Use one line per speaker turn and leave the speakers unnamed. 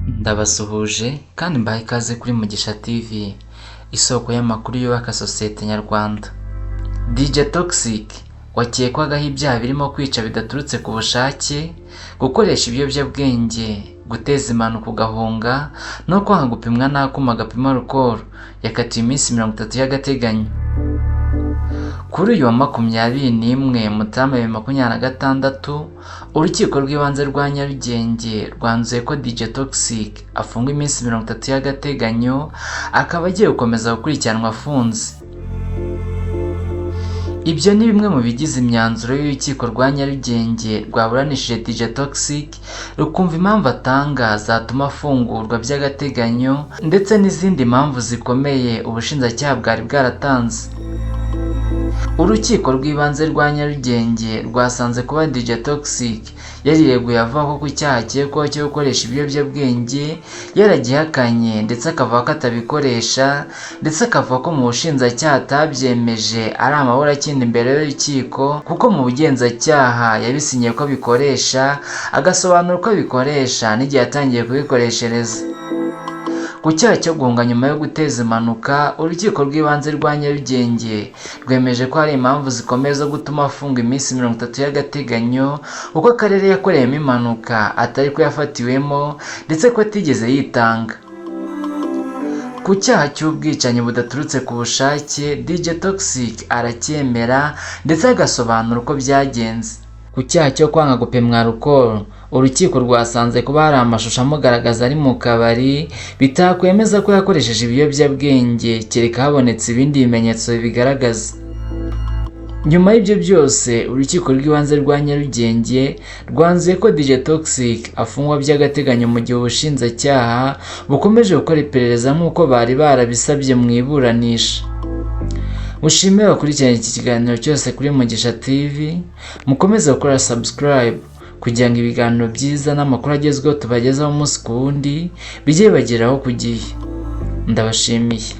Ndabasuhuje kandi mbaha ikaze kuri Mugisha TV, isoko y'amakuru yubaka sosiyete nyarwanda. DJ Toxxyk wakekwagaho ibyaha birimo kwica bidaturutse ku bushake, gukoresha ibiyobyabwenge, guteza impanuka ugahunga no kwanga gupimwa n'akuma gapima alcool, yakatiwe iminsi 30 y'agateganyo. Kuri uyu wa 21 Mutarama 2026, Urukiko rw'Ibanze rwa Nyarugenge rwanzuye ko DJ Toxxyk afungwa iminsi 30 y'agateganyo, akaba agiye gukomeza gukurikiranwa afunze. Ibyo ni bimwe mu bigize imyanzuro y'Urukiko rwa Nyarugenge rwaburanishije DJ Toxxyk, rukumva impamvu atanga zatuma afungurwa by'agateganyo ndetse n'izindi mpamvu zikomeye ubushinjacyaha bwari bwaratanze. Urukiko rw'Ibanze rwa Nyarugenge rwasanze kuba DJ Toxxyk yarireguye avuga ko ku cyaha akekwaho cyo gukoresha ibiyobyabwenge yaragihakanye, ndetse akavuga ko atabikoresha, ndetse akavuga ko mu bushinjacyaha atabyemeje ari amaburakindi imbere y'urukiko, kuko mu bugenzacyaha yabisinyiye ko abikoresha, agasobanura uko abikoresha n'igihe yatangiye kubikoreshereza. Ku cyaha cyo guhunga nyuma yo guteza impanuka, Urukiko rw'Ibanze rwa Nyarugenge rwemeje ko hari impamvu zikomeye zo gutuma afungwa iminsi 30 y'agateganyo, kuko akarere yakoreyemo impanuka atari ko yafatiwemo, ndetse ko atigeze yitanga. Ku cyaha cy'ubwicanyi budaturutse ku bushake, DJ Toxxyk aracyemera ndetse agasobanura uko byagenze. Ku cyaha cyo kwanga gupimwa alcool, urukiko rwasanze kuba hari amashusho amugaragaza ari mu kabari bitakwemeza ko yakoresheje ibiyobyabwenge, kereka habonetse ibindi bimenyetso bibigaragaza. Nyuma y'ibyo byose, Urukiko rw'Ibanze rwa Nyarugenge rwanzuye ko DJ Toxxyk afungwa by'agateganyo mu gihe ubushinjacyaha bukomeje gukora iperereza nk'uko bari barabisabye mu iburanisha. Mushime bakurikiranye iki kiganiro cyose kuri Mugisha TV, mukomeze gukora subscribe kugira ngo ibiganiro byiza n'amakuru agezweho tubagezaho umunsi ku wundi bijye bibageraho ku gihe. Ndabashimiye.